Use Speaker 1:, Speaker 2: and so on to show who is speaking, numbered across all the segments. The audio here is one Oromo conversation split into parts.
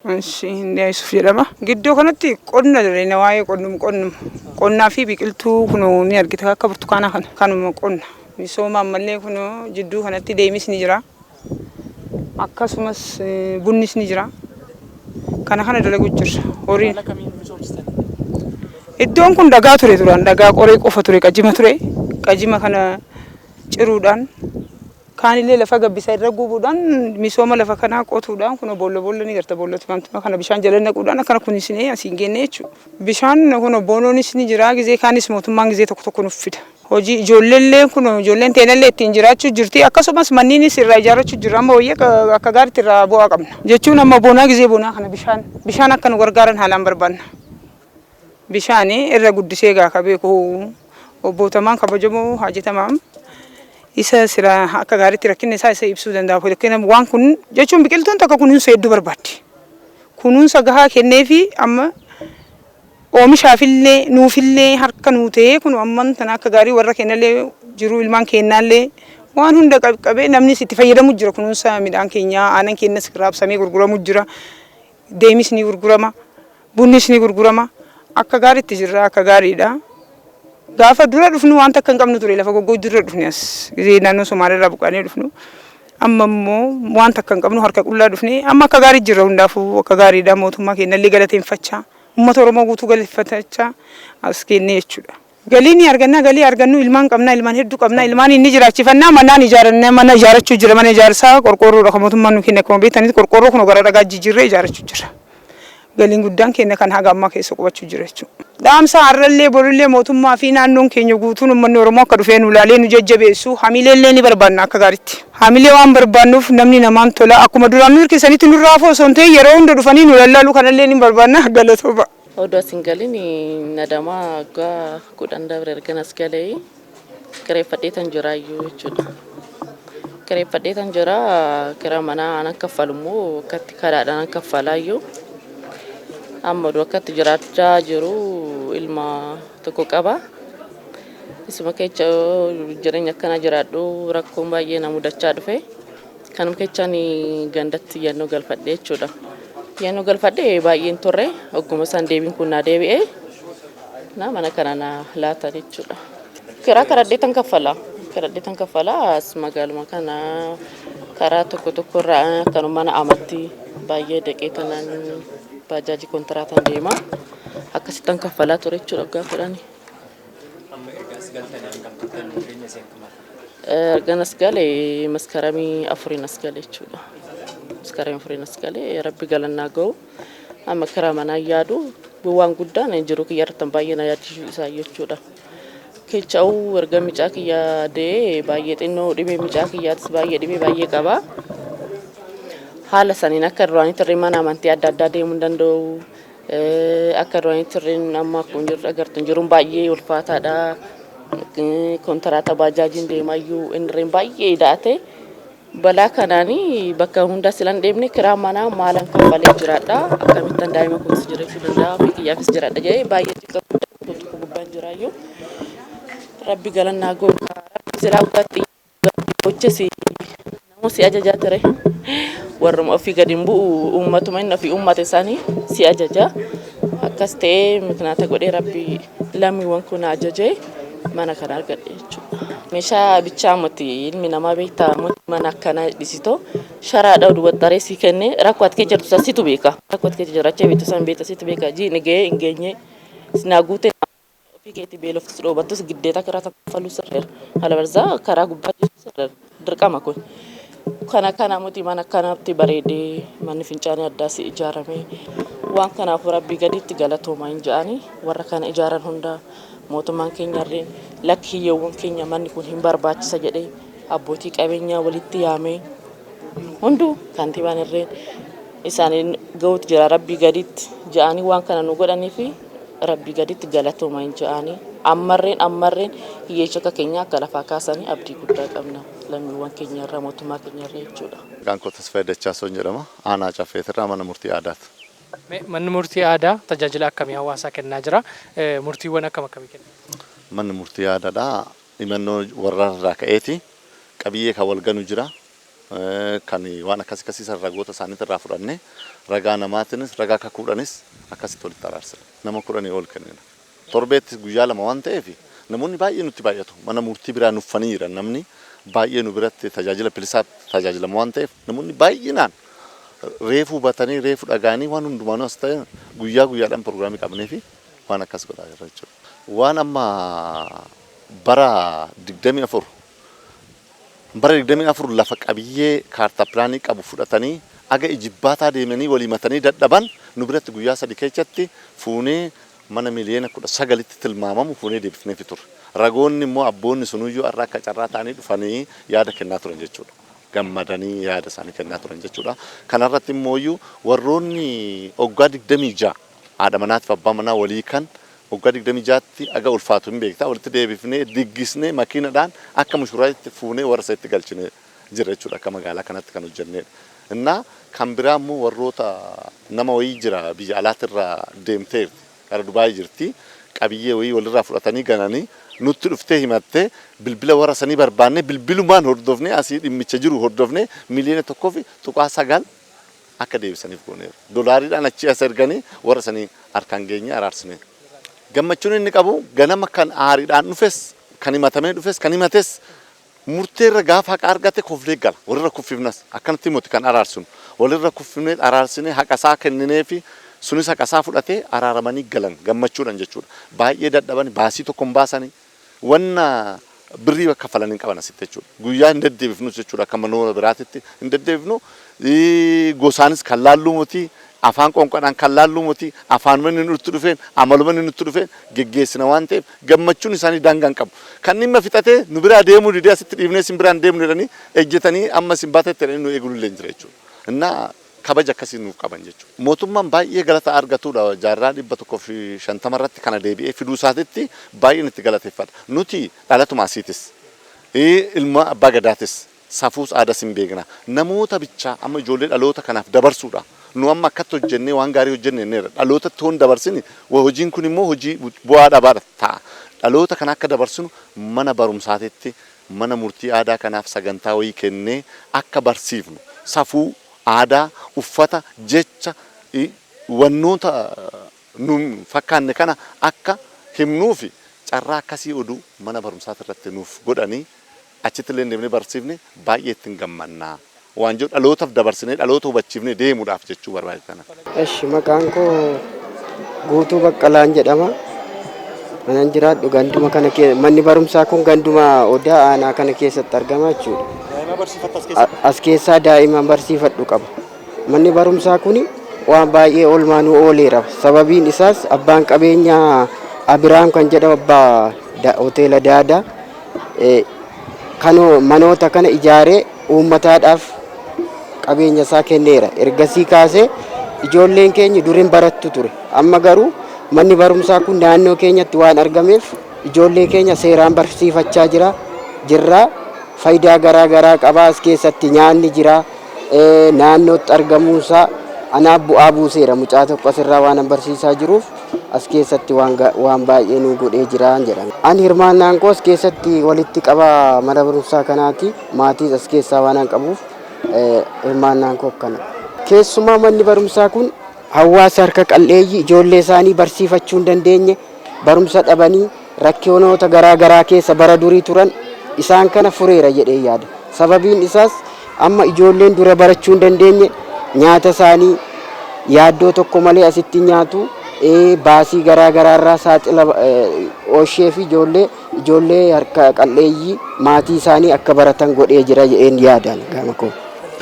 Speaker 1: Inni Yusuf jedhama. Gidduu kanatti qonna jireenya waa'ee qonnuma qonnuma. Qonnaa fi biqiltuu kun ni argita akka burtukaanaa kana kanuma qonna. Misooma ammallee kun jidduu kanatti deemis ni jira. Akkasumas bunnis ni jira. Kana kana dalagu jirra. Horiin. Iddoon kun dhagaa ture duraan, dhagaa qoree qofa ture, qajima ture. Qajima kana ciruudhaan, kaanillee lafa gabbisa irra gubuudhaan, misooma lafa kanaa qotuudhaan, kun boolla boolla ni garta, boolla tumaantuma kana bishaan jala naquudhaan akkana kunuunsinee asiin geenne jechuudha. Bishaan kun boonoonis ni jira, gizee kaanis mootummaan gizee tokko tokko nuuf fida. Hojii ijoolleellee kun ijoolleen teenallee ittiin jiraachuu jirti, akkasumas manniinis irraa ijaarrachuu jira. Amma wayya akka gaariitti irraa bu'aa qabna. Jechuun amma bonaa, gizee bonaa kana bishaan akka nu gargaaran haalaan barbaanna. Bishaani irra guddisee gaa ka beeku obbootamaan kabajamoo hajjetamaan isa sira akka gaariitti rakkinni isaa isa ibsuu danda'a. Fakkeenyaaf waan kun jechuun biqiltuun tokko kunuunsa hedduu barbaaddi. Kunuunsa gahaa kenneefi amma oomishaafillee nuufillee harka nuu ta'ee, kun amman tana akka gaarii warra kennallee jiru, ilmaan kennaallee waan hunda qabee namnis itti fayyadamu jira. Kunuunsa midhaan keenyaa, aannan keenyas raabsamee gurguramu jira, deemis ni gurgurama, bunnis ni gurgurama. Akka gaariitti jirra, akka gaariidha. Gaafa dura dhufnu waan takka hin qabnu ture, lafa goggogduu dura dhufne, as gisee naannoo Somaaliirraa buqqaanee dhufnu. Amma immoo waan takka hin qabnu, harka qullaa dhufne. Amma akka gaarii jirra, hundaafuu akka gaariidha. Mootummaa keenyallee galateeffachaa, uummata Oromoo guutuu galateeffachaa as kenne jechuudha. Galii ni arganna, galii argannu ilmaan qabna, ilmaan hedduu qabna, ilmaan inni jiraachifannaa, manaan ijaarannaa, mana ijaarrachuu jira, mana ijaarsaa qorqoorroodha kan mootummaan nu kenne. Akkuma beektanitti qorqoorroo kun gara dhagaa jijjiirree ijaarrachuu jira. Galiin guddaan keenya kan haga ammaa keessa qubachuu jira jechuudha. Dhaamsa har'allee borullee mootummaa fi naannoon keenya guutuun uummanni Oromoo akka dhufee nu ilaalee nu jajjabeessu, hamileellee ni barbaanna akka gaariitti. Hamilee waan barbaannuuf namni namaan tola, akkuma duraan nu hirkisanitti nurraa hafoo osoo hin ta'in yeroo hunda dhufanii nu lallaaluu kanallee ni barbaanna, galatooma.
Speaker 2: Oduu as hin galin nadamaa waggaa 10 dabre ergan as galee kireeffadhee tan jiraayyuu jechuudha. Kireeffadhee tan jira, kira manaa anan kaffalu immoo akkatti karaadhaan an kaffalaayyuu. Amma oduu akkatti jiraachaa jiru ilma tokko qaba. Isuma keessa jireenya akkana jiraadhu rakkoon baay'ee na mudachaa dhufe. Kanuma keechaan gandatti yannoo galfadhe jechuudha. Yannoo galfadhe baay'een turre, ogguma isaan deebiin kun naa deebi'e na mana kana na laatan jechuudha. Kiraa karadhee tan kaffala. Karadhee tan kaffala, as magaaluma kana karaa tokko tokko irraa akkanuma mana amantii baay'ee deqee tanaan baajaajii kontiraataan deema. Akkasittan kaffalaa ture jechuudha waggaa 10.
Speaker 3: Amma erga as galtanii hangam turtan, jireenya isee akkam?
Speaker 2: Ergan as gale maskaramii 4n as gale jechuudha. Maskaramii 4n as gale, rabbi galannaa ga'u. Amma kiraa manaa yaadu waan guddaan jiru kiyya irratti baay'ee na yaaddisuu isaa jechuudha. Keecha'uu erga micaa kiyya de'ee baay'ee xinnoo dhibee micaa kiyyaatis baay'ee dhibee baay'ee qaba. Haala saniin akka duraanii turre mana amantii adda addaa deemuu hin danda'u. Akka duraanii turre amma akkuma jirru agartu jiruun baay'ee ulfaataadha. Kontiraata baajaajiin deemayyuu inni baay'ee ida'ate. Balaa kanaanii bakka hunda silan deemne kiraa manaa maalan kaffalee jiraadha. Akkamittan daa'ima kootis jiraachuu danda'a, ofii kiyyaafis jiraadha jedhee baay'ee xiqqaa tokko gubbaan jiraayyuu. Rabbi galannaa goota. Rabbi silaa dhugaatti gochasi namu si ajajaa ture. Warruma ofii gadi hin bu'u, uummatuma inni ofii uummate isaanii si ajaja. Akkas ta'ee miknaata godhee rabbi lammiiwwan kun ajajee mana kana argadhe jechuudha. Meeshaa bichaa miti, ilmi namaa beektaa mana akkana dhisitoo sharaadha oduu waxxaree sii kenne, rakkoo ati keessa jirtu san situ beeka. Rakkoo ati keessa jiraachaa beektu san beekta, situ beeka. Jiini gahee hin geenye sinaa guutee ofii keetii beeloftus dhoobattus giddeeta karaa kaffaluu sirreera. Alabarzaa karaa gubbaa jiru sirreera. Dirqama kun. Kana kana miti, mana akkanatti bareedee manni fincaanii addaas ijaarame. Waan kanaaf rabbii gaditti galatoomaa hin jedhanii warra kana ijaaran hunda, mootummaan keenya illee lakki hiyyeewwan keenya manni kun hin barbaachisa jedhee abbootii qabeenyaa walitti yaamee hunduu kantiibaan irreen isaaniin ga'uutu jira, rabbii gaditti ja'anii waan kana nu godhanii fi rabbii gaditti galatoomaa hin jedhanii ammarreen hiyyeecha akka keenya akka lafaa kaasanii abdii guddaa qabna lammiiwwan keenya irraa, mootummaa keenya irraa jechuudha.
Speaker 4: Maqaan koo Tasfaayee Dachaasoon jedhama. Aanaa Caffeetirraa mana murtii aadaati.
Speaker 5: Manni murtii aadaa tajaajila akkamii hawaasaa kennaa jira? Murtiiwwan akkam akkamii kenna?
Speaker 4: Manni murtii aadaadhaa himannoo warra irraa ka'eeti. Qabiyyee kan wal ganu jira. Kan waan akkas akkasii san ragoota isaaniitti irraa fudhannee, ragaa namaatiinis ragaa kakuudhanis akkasitti walitti araarsina. Nama 10 ol kennina. Torbeetti guyyaa 2 waan ta'eef namoonni baay'ee nutti baay'atu. Mana murtii biraa nuffanii jiran, namni baay'ee nu biratti tajaajila bilisaa tajaajilamu waan ta'eef, namoonni baay'inaan reefu hubatanii, reefu dhaga'anii, waan hundumaanuu as ta'e guyyaa guyyaadhaan pirogiraamii qabnee fi waan akkas godhaa jirra jechuudha. Waan amma bara 24, bara 24 lafa qabiyyee kaartaa pilaanii qabu fudhatanii aga ijibbaataa deemanii walii matanii dadhaban, nu biratti guyyaa 3 keessatti fuunee mana miliyoona 19tti tilmaamamu fuunee deebifneefi turre. Ragoonni immoo abboonni sunuyyuu har'a akka carraa ta'anii dhufanii yaada kennaa turan jechuudha. Gammadanii yaada isaanii kennaa turan jechuudha. Kanarratti immoo warroonni waggaa 26 haadha manaatiif abbaa manaa walii kan waggaa 26tti aga ulfaatu hin beektaa, walitti deebifnee diggisnee makiinadhaan akka mushuraatti fuunee warra isa itti galchine jira jechuudha, akka magaalaa kanatti kan hojjennedha. Innaa kan biraa immoo warroota nama wayii jira, biyya alaatirraa deemteerti, gara Dubaayii jirti, qabiyyee wayii walirraa fudhatanii gananii nutti dhuftee himattee, bilbila warra sanii barbaannee, bilbilumaan hordofnee, asii dhimmicha jiru hordofnee miliyoona 1.9 akka deebisaniif gooneera. Dolaariidhaan achii as erganii warra sanii harkaan geenyee araarsine. Gammachuun inni qabu, ganama kan aariidhaan dhufes, kan himatamee dhufes, kan himates murteerra gaafa haqa argate koflee gala. Walirra kuffifnas akkanatti miti kan araarsinu. Walirra kuffifnee araarsinee haqa isaa kenninee fi sunis haqa isaa fudhatee araaramanii galan gammachuudhaan jechuudha. Baay'ee dadhabani, baasii tokko hin baasanii, wanna birrii kaffalan hin qaban asitti jechuudha. Guyyaa hin deddeebifnus jechuudha, akka manoota biraatitti hin deddeebifnu. Gosaanis kan laalluu miti, afaan qoonqodhaan kan laalluu miti, afaanuma inni nutti dhufeen, amaluma inni nutti dhufeen geggeessina waan ta'eef gammachuun isaanii daangaa hin qabu. Kan dhimma fixatee nu biraa deemuu didee, asitti dhiifnee isin biraan deemnu jedhanii ejjetanii, amma isin baatetti jedhanii nu eeguu illee hin jira jechuudha. Innaa kabaja akkasii nuuf qaban jechuudha. Mootummaan baay'ee galata argatudha, jaarraa 150 irratti kana deebi'ee fiduu isaatitti baay'een itti galateeffadha. Nuti dhalatuma asiitis, ilma abbaa gadaatis, safuus aadas hin beekna. Namoota bichaa amma ijoollee dhaloota kanaaf dabarsuudha. Nu amma akkatti hojjennee waan gaarii hojjenne jenneerra. Dhalootatti hoon dabarsini, hojiin kun immoo hojii bu'aa dhabaadha ta'a. Dhaloota kana akka dabarsinu mana barumsaatitti mana murtii aadaa kanaaf sagantaa wayii kennee akka barsiifnu, safuu, aadaa, uffata, jecha, wannoota nu fakkaanne kana akka himnuufi carraa akkasii oduu mana barumsaati irratti nuuf godhanii achitti illee deemnee barsiifne baay'ee ittiin gammannaa. Waan jedhu dhalootaaf dabarsinee dhaloota hubachiifnee deemuudhaaf jechuu barbaade kana.
Speaker 6: Eshi, maqaan koo Guutuu Baqqalaan jedhama. Kanan jiraadhu ganduma kana, manni barumsaa kun ganduma Odaa aanaa kana keessatti argama jechuudha.
Speaker 3: Daa'ima barsiifatta as keessatti?
Speaker 6: As keessaa daa'ima barsiifadhu qaba. Manni barumsaa kun waan baay'ee oolmaa nu ooleera. Sababiin isaas abbaan qabeenyaa Abiraam kan jedhamu, abbaa hoteela Daadaa, kanoo manoota kana ijaaree uummataadhaaf qabeenya isaa kenneera. Ergasii kaasee ijoolleen keenya durin barattu ture. Amma garuu manni barumsaa kun naannoo keenyatti waan argameef ijoollee keenya seeraan barsiifachaa jira. Jirra. Faayidaa garaa garaa qaba. As keessatti nyaanni jira. Naannootti argamuunsaa anaaf bu'aa buuseera. Mucaa tokko asirraa waan an barsiisaa jiruuf as keessatti waan baay'ee nu godhee jira jedhama. Ani hirmaannaan koo as keessatti walitti qaba mana barumsaa kanaati. Maatiis as keessaa waan an qabuuf hirmaannaan koo akkana. Keessumaa manni barumsaa kun hawaasa harka qal'eeyyii ijoollee isaanii barsiifachuu hin dandeenye, barumsa dhabanii rakkinoota garaa garaa keessa bara durii turan, isaan kana fureera jedhee yaada. Sababiin isaas amma ijoolleen dura barachuu hin dandeenye nyaata isaanii yaaddoo tokko malee asitti nyaatu, baasii garaa garaarraa saaxila ooshee fi ijoollee harka qal'eeyyii maatii isaanii akka baratan godhee jira jedheen yaadaan gama koo.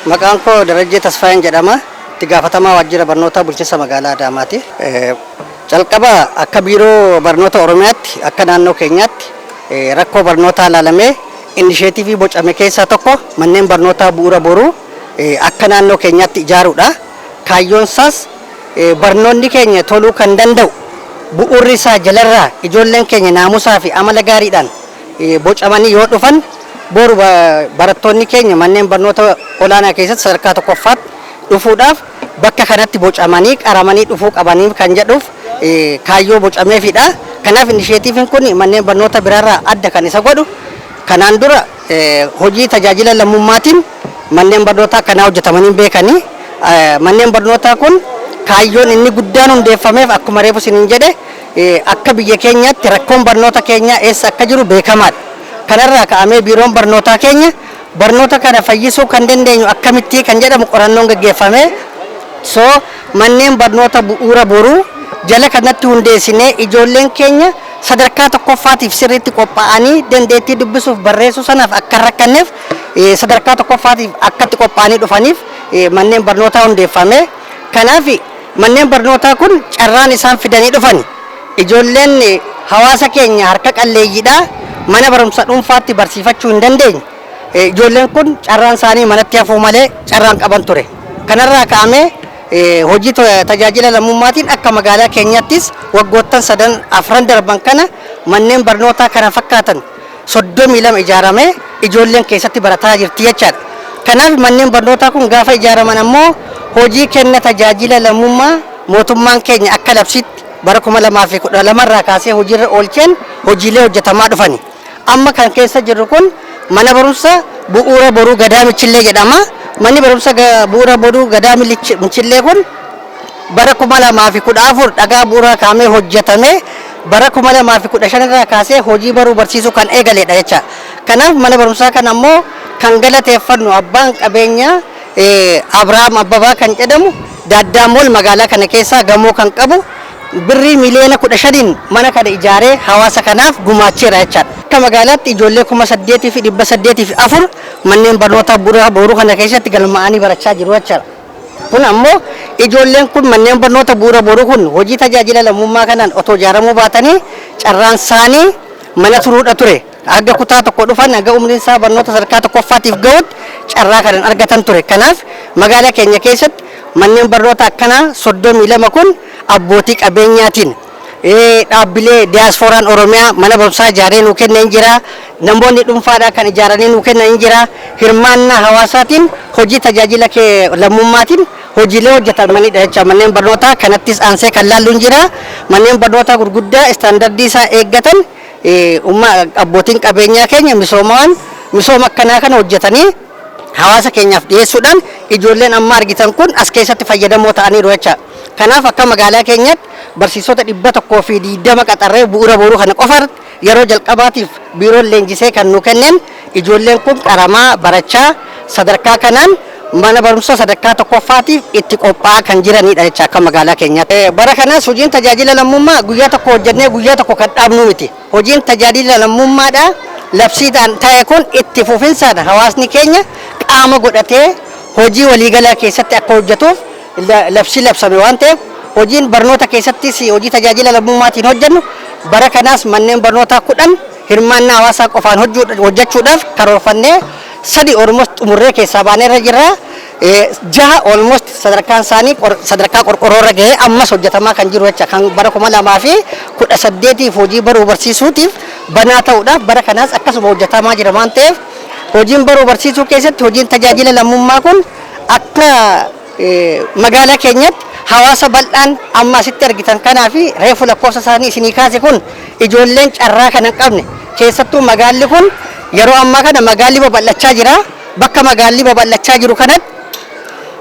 Speaker 7: Maqaan koo Darajjee Tasfaayeen jedhama. Itti gaafatamaa waajjira barnootaa bulchiinsa magaalaa Adaamaati. Calqaba akka biiroo barnoota Oromiyaatti, akka naannoo keenyaatti rakkoo barnootaa ilaalamee inisheetivii bocame keessaa tokko manneen barnootaa bu'uura boruu akka naannoo keenyaatti ijaaruudha. Kaayyoon isaas barnoonni keenya toluu kan danda'u bu'uurri isaa jalarraa ijoolleen keenya naamusaa fi amala gaariidhaan bocamanii yoo dhufan, boru barattoonni keenya manneen barnoota olaanaa keessatti sadarkaa tokkoffaatti dhufuudhaaf bakka kanatti bocamanii qaramanii dhufuu qabanii kan jedhuuf kaayyoo bocameefidha. Kanaaf inisheetiiviin kun manneen barnoota biraarraa adda kan isa godhu, kanaan dura hojii tajaajila lammummaatiin Manneen barnootaa akkanaa hojjetamanii hin beekanii. Manneen barnootaa kun kaayyoon inni guddaan hundeeffameef akkuma reefu isiniin jedhe akka biyya keenyaatti rakkoon barnoota keenyaa eessa akka jiru beekamaadha. Kanarraa ka'amee biiroon barnootaa keenya barnoota kana fayyisuu kan dandeenyu akkamitti kan jedhamu qorannoon gaggeeffame. So manneen barnoota Bu'uura Boruu jala kanatti hundeessinee ijoolleen keenya sadarkaa tokkoffaatiif sirriitti qophaa'anii dandeettii dubbisuuf barreessuu sanaaf akka hin rakkanneef sadarkaa tokkoffaatiif akkatti qophaa'anii dhufaniif manneen barnootaa hundeeffame. Kanaaf manneen barnootaa kun carraan isaan fidanii dhufani. Ijoolleen hawaasa keenya harka qalleeyyiidha. Mana barumsa dhuunfaatti barsiifachuu hin dandeenye. Ijoolleen kun carraan isaanii manatti hafuu malee carraan qaban ture. Kanarraa ka'amee hojii tajaajila lammummaatiin akka magaalaa keenyattis waggoottan sadan afran darban kana manneen barnootaa kana fakkaatan 32 ijaaramee ijoolleen keessatti barataa jirti jechaadha. Kanaaf manneen barnootaa kun gaafa ijaaraman ammoo hojii kenna tajaajila lammummaa mootummaan keenya akka labsiitti bara 2012 irraa kaasee hojiirra oolcheen hojiilee hojjetamaa dhufani. Amma kan keessa jirru kun mana barumsa Bu'uura Boruu Gadaa Michillee jedhama. Manni barumsa Bu'uura Boruu Gadaa Michillee kun bara 2014 dhagaa bu'uuraa kaa'amee hojjetame bara 2015 irraa kaasee hojii baruu barsiisuu kan eegaledha jecha. Kanaaf mana barumsaa kana ammoo kan galateeffannu abbaan qabeenyaa Abrahaam Abbabaa kan jedhamu Daaddaa Mool magaalaa kana keessaa gamoo kan qabu birrii miliyoona 15n mana kana ijaaree hawaasa kanaaf gumaacheera jechaadha. Akka magaalaatti ijoollee 8,804 manneen barnootaa Bu'uura Boruu kana keessatti galmaa'anii barachaa jiru jechaadha. Kun ammoo ijoolleen kun manneen barnoota Bu'uura Boruu kun hojii tajaajila lammummaa kanaan otoo ijaaramuu baatanii carraan isaanii mana turuudha ture. Hanga kutaa tokko dhufan hanga umriin isaa barnoota sadarkaa tokkoffaatiif gahutti carraa kanan argatan ture. Kanaaf magaalaa keenya keessatti manneen barnoota akkanaa 32 kun abbootii qabeenyaatiin dhaabbilee diyaasfooraan Oromiyaa mana barumsaa ijaaree nuu kenne hin jira. Namoonni dhuunfaadhaa kan ijaaranii nuu kennan hin jira. Hirmaannaa hawaasaatiin hojii tajaajila lammummaatiin hojiilee hojjetamanidha jecha manneen barnootaa kanattis aansee kan laallu hin jira. Manneen barnootaa gurguddaa istaandardii isaa eeggatan abbootiin qabeenyaa keenya misoomaan misooma akkanaa kana hojjetanii hawaasa keenyaaf dhiyeessuudhaan ijoolleen amma argitan kun as keessatti fayyadamoo ta'aniiru jecha. Kanaaf akka magaalaa keenyaatti barsiisota 120 qaxarree Bu'uura Boruu kana qofa yeroo jalqabaatiif biiroon leenjisee kan nu kenneen ijoolleen kun qaramaa barachaa sadarkaa kanaan mana barumsa sadarkaa tokkoffaatiif itti qophaa'aa kan jiranidha jecha akka magaalaa keenyaatti. Bara kanas hojiin tajaajila lammummaa guyyaa tokko hojjennee guyyaa tokko kan dhaabnu miti. Hojiin tajaajila lammummaadha labsiidhaan ta'e kun itti fufinsaan hawaasni keenya qaama godhatee hojii waliigalaa keessatti akka hojjetuuf labsii labsame waan ta'eef hojiin barnoota keessattis hojii tajaajila lammummaatiin hojjennu bara kanaas manneen barnootaa 10 hirmaannaa hawaasaa qofaan hojjechuudhaaf karoorfannee sadi almost xumurree keessaa baaneerra jirra. Jaha almost sadarkaan isaanii sadarkaa qorqorroorra gahee ammas hojjetamaa kan jiru jecha kan bara 2018f hojii baruu barsiisuutiif banaa ta'uudhaaf bara kanaas akkasuma hojjetamaa jira waan ta'eef hojiin baruu barsiisuu keessatti hojiin tajaajila lammummaa kun akka magaalaa keenyatti hawaasa bal'aan amma asitti argitan kanaa fi reefu lakkoofsa isaanii isinii kaase kun ijoolleen carraa kana hin qabne keessattuu magaalli kun yeroo ammaa kana magaalli babal'achaa jira. Bakka magaalli babal'achaa jiru kanatti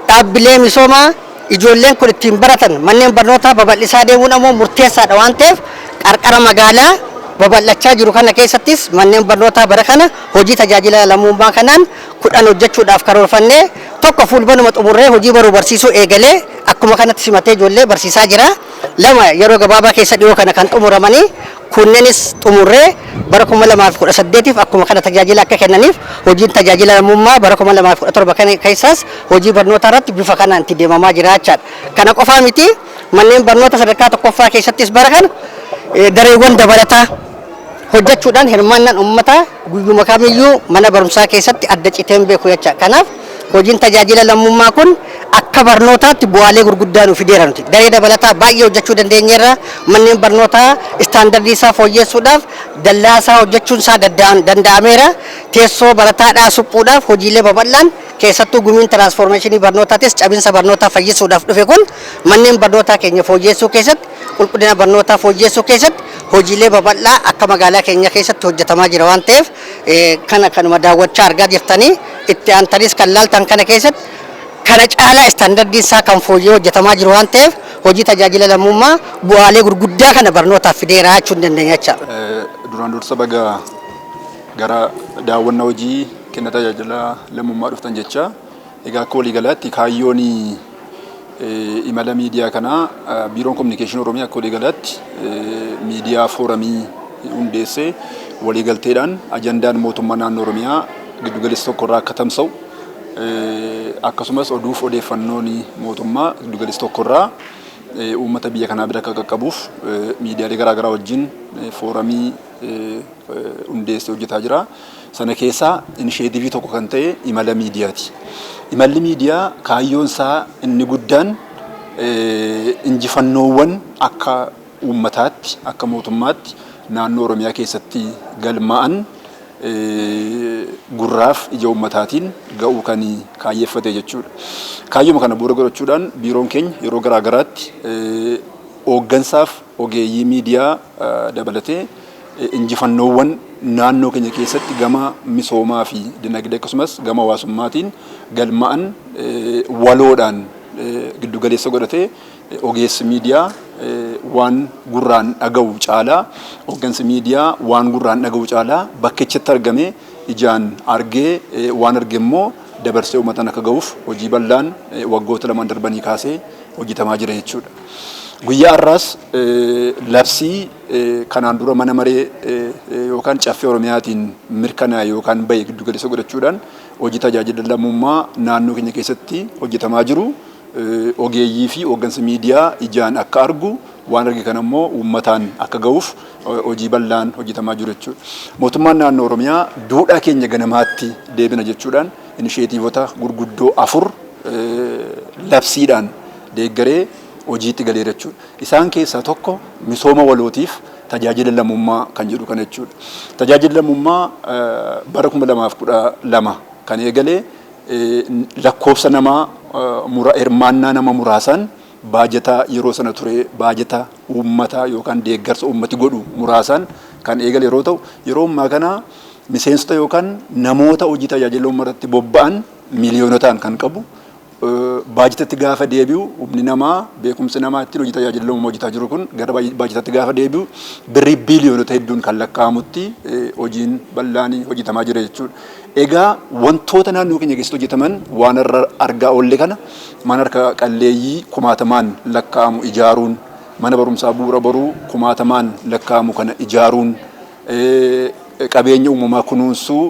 Speaker 7: dhaabbilee misoomaa ijoolleen kun ittiin baratan manneen barnootaa babal'isaa deemuun ammoo murteessaadha waan ta'eef qarqara magaalaa babal'achaa jiru kana keessattis manneen barnootaa bara kana hojii tajaajila lammummaa kanaan 10 hojjechuudhaaf karoorfannee tokko fuulbanuma xumurree hojii baruu barsiisuu eegalee akkuma kanatti simatee ijoollee barsiisaa jira. Lama yeroo gabaabaa keessa dhiyoo kana kan xumuramanii kunneenis xumurree bara 2018f akkuma kana tajaajila akka kennaniif hojiin tajaajila lammummaa bara 2017 kana keessaas hojii barnootaa irratti bifa kanaan itti deemamaa jira jechaadha. Kana qofaa miti, manneen barnoota sadarkaa tokkoffaa keessattis bara kana dareewwan dabalataa hojjechuudhaan hirmaannaan uummataa guyyuma kamiyyuu mana barumsaa keessatti adda citee hin beeku jecha. Kanaaf hojiin tajaajila lammummaa kun Akka barnootaatti bu'aalee gurguddaa nu fideera nuti. Daree dabalataa baay'ee hojjechuu dandeenyeerra. Manneen barnootaa istaandardii isaa fooyyessuudhaaf dallaa isaa hojjechuun isaa danda'ameera. Teessoo barataadhaa suphuudhaaf hojiilee babal'aan, keessattuu gumiin tiraansfoormeeshinii barnootaatis cabinsa barnootaa fayyisuudhaaf dhufe kun, manneen barnootaa keenya fooyyessuu keessatti, qulqullina barnootaa fooyyessuu keessatti hojiilee babal'aa akka magaalaa keenya keessatti hojjetamaa jira waan ta'eef, kana kanuma daawwachaa argaa jirtanii, itti aantanis kan laaltan kana keessatti kana caalaa istaandardiin isaa kan fooyyee hojjetamaa jiru waan ta'eef, hojii tajaajila lammummaa bu'aalee gurguddaa kana barnootaaf fideera jechuu hin dandeenya jechaadha.
Speaker 8: Duraan dursa baga gara daawwannaa hojii kenna tajaajila lammummaa dhuftan jecha. Egaa akka waliigalaatti kaayyoon imala miidiyaa kanaa, Biiroon Kominikeeshinii Oromiyaa akka waliigalaatti miidiyaa fooramii hundeessee waliigalteedhaan ajandaan mootummaa naannoo Oromiyaa giddugaleessa tokkorraa akka tamsa'u, akkasumas oduuf odeeffannoon mootummaa giddugaleessa tokkorraa uummata biyya kanaa bira akka qaqqabuuf miidiyaalee garaagaraa wajjin fooramii hundeessee hojjetaa jira. Sana keessaa inisheetivii tokko kan ta'e imala miidiyaati. Imalli miidiyaa kaayyoon isaa inni guddaan injifannoowwan akka uummataatti, akka mootummaatti naannoo Oromiyaa keessatti galmaa'an gurraaf ija uummataatiin ga'uu kan kaayyeffate jechuudha. Kaayyuma kana bu'uura godhachuudhaan biiroon keenya yeroo garaa garaatti hooggansaaf ogeeyyii miidiyaa dabalatee injifannoowwan naannoo keenya keessatti gama misoomaa fi dinagdee akkasumas gama hawaasummaatiin galmaa'an waloodhaan giddugaleessa godhatee, ogeessi miidiyaa waan gurraan dhaga'u caalaa, hooggansi miidiyaa waan gurraan dhaga'u caalaa bakkichatti argamee ijaan argee waan arge immoo dabarsee uummataan akka ga'uuf hojii bal'aan waggoota lamaan darbanii kaasee hojjetamaa jira jechuudha. Guyyaa har'aas labsii kanaan dura mana maree yookaan Caffee Oromiyaatiin mirkanaa'e yookaan bahe giddugaleessa godhachuudhaan hojii tajaajila lammummaa naannoo keenya keessatti hojjetamaa jiru ogeeyyii fi hooggansi miidiyaa ijaan akka argu, waan arge kana immoo uummataan akka ga'uuf hojii bal'aan hojjetamaa jiru jechuudha. Mootummaan naannoo Oromiyaa duudhaa keenya ganamaatti deebina jechuudhaan inisheetiivota gurguddoo afur labsiidhaan deeggaree hojiitti galeera jechuudha. Isaan keessaa tokko misooma walootiif tajaajila lammummaa kan jedhu kana jechuudha. Tajaajilli lammummaa bara 2012 kan eegale, lakkoofsa namaa hirmaannaa nama muraasaan, baajata yeroo sana ture, baajata uummataa yookaan deeggarsa uummati godhu muraasaan kan eegale yeroo ta'u, yeroo ammaa kana miseensota yookaan namoota hojii tajaajila uummatatti bobba'an miiliyoonotaan kan qabu, baajatatti gaafa deebi'u, humni namaa, beekumsi namaa ittiin hojii tajaajila uummataa hojjetaa jiru kun gara baajatatti gaafa deebi'u birrii biiliyoonota hedduun kan lakkaa'amutti hojiin bal'aan hojjetamaa jira jechuudha. Egaa wantoota naannoo keenya keessatti hojjetaman waan irra argaa oolle kana, mana harka qalleeyyii kumaatamaan lakkaa'amu ijaaruun, mana barumsaa Bu'uura Boruu kumaatamaan lakkaa'amu kana ijaaruun, qabeenya uumamaa kunuunsuu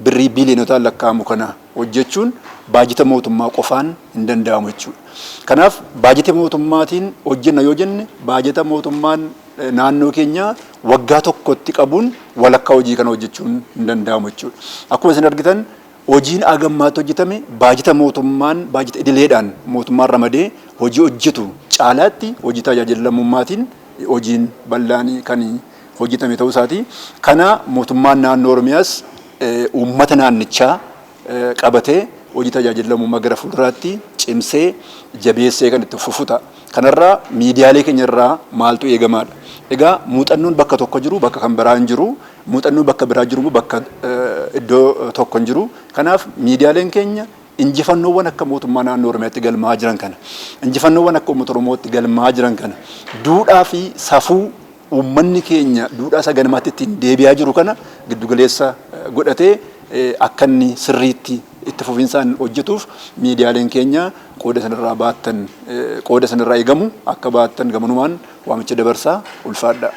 Speaker 8: birrii biiliyonotaan lakkaa'amu kana hojjechuun baajata mootummaa qofaan hin danda'amu jechuudha. Kanaaf baajata mootummaatiin hojjenna yoo jenne, baajata mootummaan naannoo keenyaa waggaa tokkotti qabuun walakkaa hojii kana hojjechuun hin danda'amu jechuudha. Akkuma isin argitan, hojiin hagammaatti hojjetame baajata mootummaan, baajata idileedhaan mootummaan ramadee hojii hojjetu caalaatti hojii tajaajila lammummaatiin hojiin bal'aan kan hojjetame ta'uu isaati. Kana mootummaan naannoo Oromiyaas uummata naannichaa qabatee hojii tajaajila lammummaa gara fuulduraatti cimsee jabeessee kan itti fufu ta'a. Kanarraa miidiyaalee keenya irraa maaltu eegamaadha? Egaa muuxannoon bakka tokko jiru bakka kan biraa hin jiru. Muuxannoon bakka biraa jiru immoo bakka iddoo tokko hin jiru. Kanaaf miidiyaaleen keenya injifannoowwan akka mootummaa naannoo Oromiyaatti galmaa'aa jiran kana, injifannoowwan akka uummata Oromootti galmaa'aa jiran kana, duudhaa fi safuu uummanni keenya duudhaa isa ganamaatti ittiin deebi'aa jiru kana giddugaleessa godhatee akka inni sirriitti itti fufinsaan hojjetuuf miidiyaaleen keenya qooda sanirraa baattan, qooda sanirraa eegamu akka baattan gamanumaan waamicha dabarsaa, ulfaadhaa.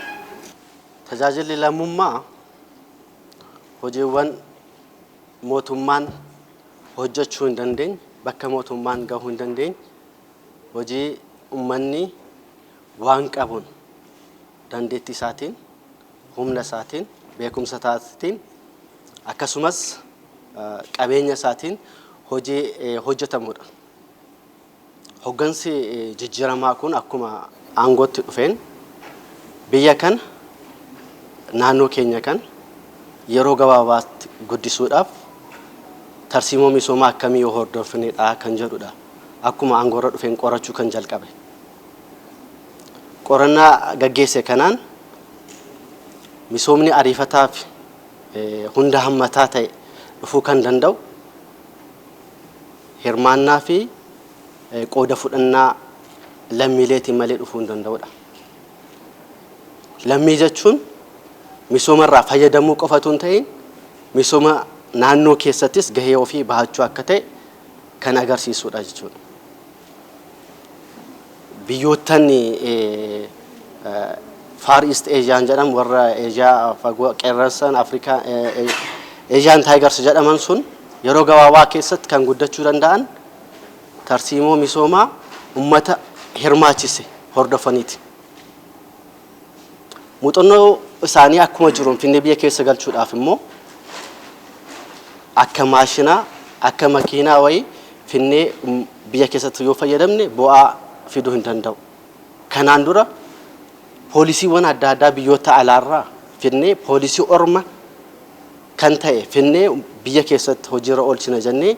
Speaker 9: Tajaajilli lammummaa hojiiwwan mootummaan hojjechuu hin dandeenye, bakka mootummaan gahuu hin dandeenye, hojii uummanni waan qabuun, dandeettii isaatiin, humna isaatiin, beekumsa isaatiin, akkasumas qabeenya isaatiin hojii hojjetamudha. Hoggansi jijjiiramaa kun akkuma aangootti dhufeen biyya kana, naannoo keenya kan yeroo gabaabaatti guddisuudhaaf tarsiimoo misoomaa akkamii yoo hordofnedha kan jedhudha. Akkuma aangoorra dhufeen qorachuu kan jalqabe. Qorannaa gaggeesse kanaan misoomni ariifataa fi hunda hammataa ta'e dhufuu kan danda'u hirmaannaa fi qooda fudhannaa lammiileetiin malee dhufuu hin danda'udha. Lammii jechuun misoomarraa fayyadamuu qofatu hin ta'in, misooma naannoo keessattis gahee ofii bahachuu akka ta'e kan agarsiisudha jechuudha. Biyyoottan Far East Asian jedhamu, warra Eeshiyaa fagoo, qeerransan Afrikaa, Asian Tigers jedhaman sun yeroo gabaabaa keessatti kan guddachuu danda'an tarsiimoo misoomaa ummata hirmaachise hordofaniiti. Muuxannoo isaanii akkuma jiru Finfinnee biyya keessa galchuudhaaf immoo akka maashinaa, akka makiinaa wayii finnee biyya keessatti yoo fayyadamne bu'aa fiduu hin danda'u. Kanaan dura poolisiiwwan adda addaa biyyoota alaarraa finnee, poolisii orma kan ta'e finnee biyya keessatti hojiirra oolchina jennee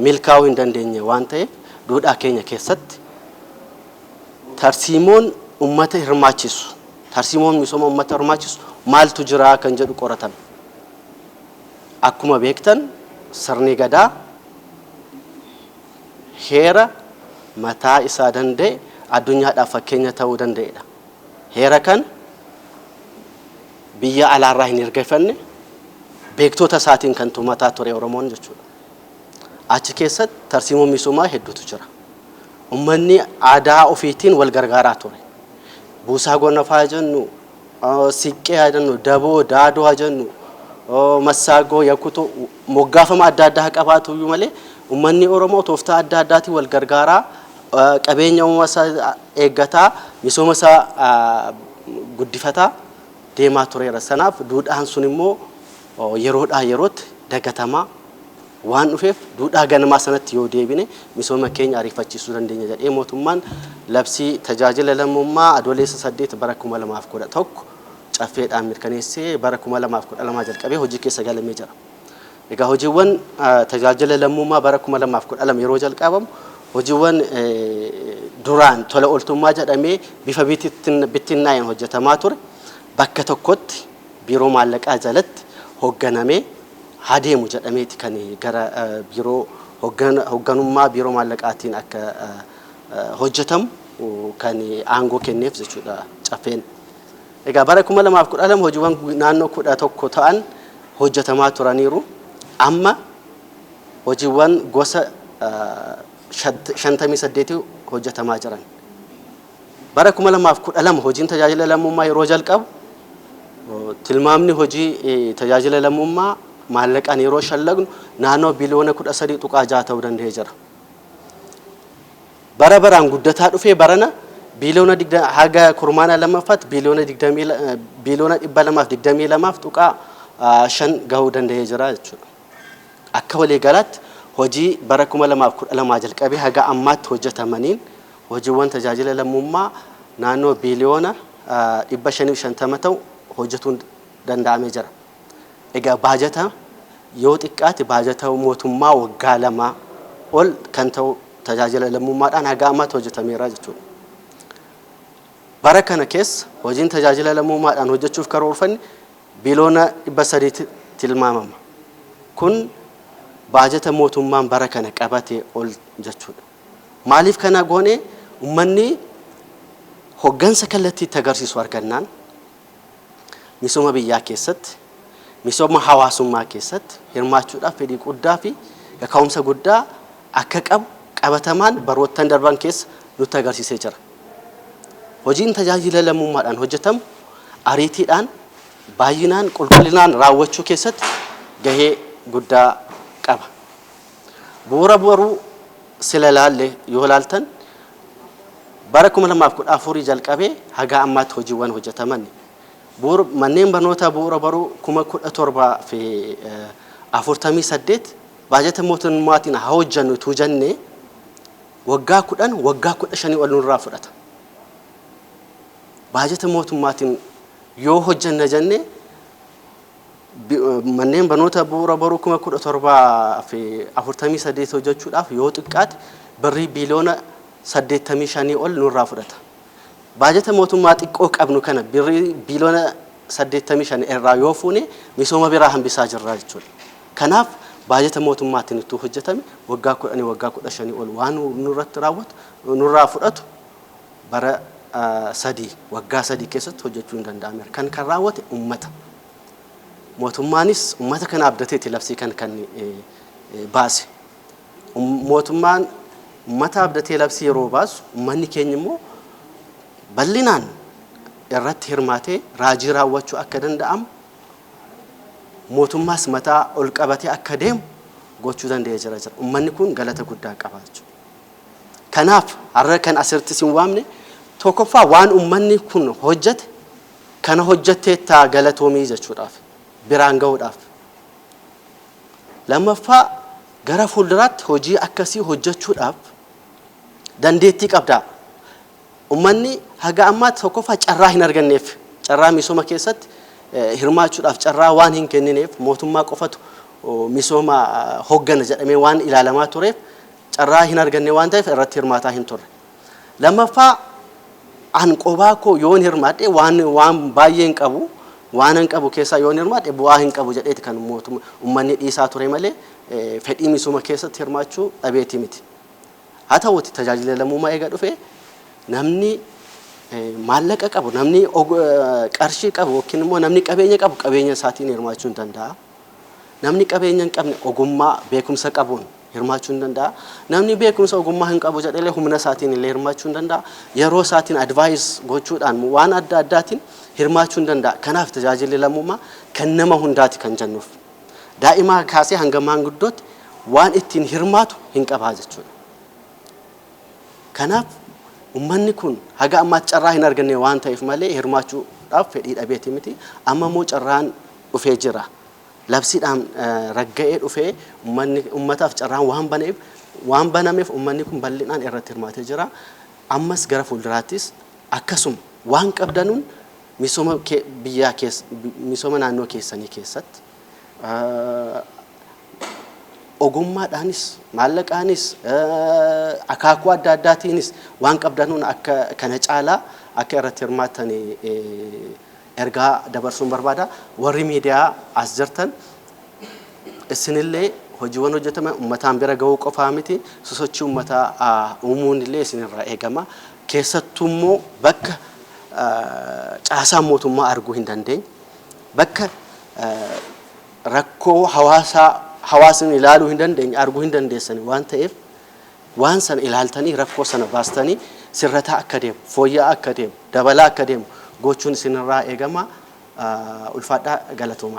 Speaker 9: milkaa'uu hin dandeenye waan ta'eef, duudhaa keenya keessatti tarsiimoon ummata hirmaachisu, tarsiimoon misooma ummata hirmaachisu maaltu jira kan jedhu qoratame. Akkuma beektan, sirni Gadaa heera mataa isaa danda'e, addunyaadhaaf fakkeenya ta'uu danda'edha. Heera kan biyya alaarraa hin ergafanne, beektota isaatiin kan tumataa ture Oromoon jechuudha. Achi keessatti tarsiimoo misoomaa hedduutu jira. Uummanni aadaa ofiitiin wal gargaaraa ture. Buusaa Gonofaa jennu, Siiqqee haa jennu, Daboo, Daadoo haa jennu, Massaagoo, Yakutoo, moggaafama adda addaa haa qabaatu iyyuu malee, uummanni Oromoo tooftaa adda addaatiin wal gargaaraa, qabeenya uumama isaa eeggataa, misooma isaa guddifataa deemaa tureera. Sanaaf duudhaan sun immoo yeroodhaa yerootti dagatamaa waan dhufeef, duudhaa ganamaa sanatti yoo deebine misooma keenya ariifachiisuu dandeenya jedhee mootummaan labsii tajaajila lammummaa Adoolessa 8 bara 2011 caffeedhaan mirkaneessee bara 2012 jalqabee hojii keessa galamee jira. Egaa hojiiwwan tajaajila lammummaa bara 2012 yeroo jalqabamu, hojiiwwan duraan tola ooltummaa jedhamee bifa bittinnaa'een hojjetamaa ture bakka tokkotti Biiroo Maallaqaa jalatti hoogganamee haa deemu jedhameeti kan gara biiroo hoogganummaa Biiroo Maallaqaatiin akka hojjetamu kan aangoo kenneef jechuudha caffeen. Egaa bara 2012 hojiiwwan naannoo 11 ta'an hojjetamaa turaniiru. Amma hojiiwwan gosa 58 hojjetamaa jiran. Bara 2012 hojiin tajaajila lammummaa yeroo jalqabu, tilmaamni hojii tajaajila lammummaa maallaqaan yeroo shallagnu naannoo biliyoona 13.6 ta'uu danda'ee jira. Bara baraan guddataa dhufee barana biliyoona haga kurmaana lammaffaatti biliyoona 222.5 gahuu danda'ee jira jechuudha. Akka waliigalaatti hojii bara 2012 jalqabee haga ammaatti hojjetamaniin hojiiwwan tajaajila lammummaa naannoo biliyoona 550 ta'u hojjetuun danda'amee jira. Egaa baajata yoo xiqqaate baajata mootummaa waggaa 2 ol kan ta'u tajaajila lammummaadhaan haga ammaatti hojjetameera jechuudha. Bara kana keessa hojiin tajaajila lammummaadhaan hojjechuuf karoorfanne biliyoona 300 tilmaamama. Kun baajata mootummaan bara kana qabate ol jechuudha. Maaliif kana goone? Uummanni hoggansa kallattiitti agarsiisu argannaan misooma biyyaa keessatti, misooma hawaasummaa keessatti hirmaachuudhaaf fedhii guddaa fi kaka'umsa guddaa akka qabu qabatamaan baroottan darban keessa nutti agarsiisee jira. Hojiin tajaajila lammummaadhaan hojjetamu ariitiidhaan, baay'inaan, qulqullinaan raawwachuu keessatti gahee guddaa qaba. Bu'uura Boruu sila laalle yoo laaltan, bara 2014 jalqabee haga ammaatti hojiiwwan hojjetaman bu'uura manneen barnootaa Bu'uura Boruu 17,048 baajata mootummaatiin haa hojjennu utuu jennee Waggaa 10, waggaa 15 ol nurraa fudhata. Baajata mootummaatiin yoo hojjanna jenne, manneen barnoota bu'uura boruu 17,048 hojjechuudhaaf yoo xiqqaate birrii biiliyoona 85 ol nurraa fudhata. Baajata mootummaa xiqqoo qabnu kana birrii biiliyoona 85 irraa yoo fuune, misooma biraa hambisaa jirra jechuudha. Kanaaf baajata mootummaatiin itti hojjetame waggaa 10, waggaa 15 ol waan nurratti raawwatu nurraa fudhatu, bara 3, waggaa 3 keessatti hojjechuu hin danda'ameera. Kan raawwate ummata. Mootummaanis ummata kana abdateeti labsii kan baase. Mootummaan ummata abdatee labsii yeroo baasu, ummanni keenya immoo bal'inaan irratti hirmaatee raajii raawwachuu akka danda'amu, mootummaas mataa ol qabatee akka deemu gochuu danda'ee jira. Ummanni kun galata guddaa qaba jechuudha. Kanaaf har'a kan asirratti isin waamne, tokkoffaa waan ummanni kun hojjete kana hojjetteettaa galatoomii jechuudhaaf, biraan gahuudhaaf. Lammaffaa, gara fuulduraatti hojii akkasii hojjechuudhaaf dandeettii qabdaa. Ummanni haga ammaatti tokkoffaa carraa hin arganneef, carraa misooma keessatti hirmaachuudhaaf carraa waan hin kennineef, mootummaa qofatu misooma hoggana jedhamee waan ilaalamaa tureef, carraa hin arganne waan ta'eef irratti hirmaataa hin turre. Lammaffaa, an qobaa koo yoon hirmaadhe waan baay'ee hin qabu, waan hin qabu keessaa yoon hirmaadhe bu'aa hin qabu jedheeti kan mootummaa ummanni dhiisaa ture malee fedhii misooma keessatti hirmaachuu dhabeeti miti. Haa ta'uuti, tajaajila lammummaa eega dhufe, namni maallaqa qabu, namni qarshii qabu yookiin immoo namni qabeenya qabu qabeenya isaatiin hirmaachuu hin danda'a. Namni qabeenya hin qabne ogummaa, beekumsa qabuun hirmaachuu hin danda'a. Namni beekumsa ogummaa hin qabu jedhellee humna isaatiin illee hirmaachuu hin danda'a. Yeroo isaatiin advise gochuudhaan, waan adda addaatiin hirmaachuu hin danda'a. Kanaaf tajaajilli lammummaa kan nama hundaati kan jennuuf. Daa'imaa kaasee hanga maanguddootti waan ittiin hirmaatu hin qabaa jechuudha. Kanaaf uummanni kun haga ammaatti carraa hin arganne waan ta'eef malee hirmaachuudhaaf fedhii dhabeeti miti. Amma immoo carraan dhufee jira. Labsiidhaan ragga'ee dhufee uummanni uummataaf carraan waan banameef, uummanni kun bal'inaan irratti hirmaatee jira. Ammas gara fuulduraattis akkasuma waan qabdanuun misooma biyyaa keessa, misooma naannoo keessanii keessatti ogummaadhaanis, maallaqaanis, akaakuu adda addaatiinis waan qabdanuun akka kana caalaa akka irratti hirmaattan ergaa dabarsuun barbaada. Warri miidiyaa as jirtan isinillee hojiiwwan hojjetaman uummataan bira gahuu qofaa miti, sosochii uummataa uumuun illee isinirraa eegama. Keessattuu immoo bakka caasaan mootummaa arguu hin dandeenye, bakka rakkoo hawaasaa hawaasni ilaaluu hin dandeenye arguu hin dandeessani waan ta'eef, waan sana ilaaltanii rakkoo sana baastanii sirrataa akka deemu, fooyya'aa akka deemu, dabalaa akka deemu gochuun isinirraa eegama. Ulfaadhaa, galatoomaa.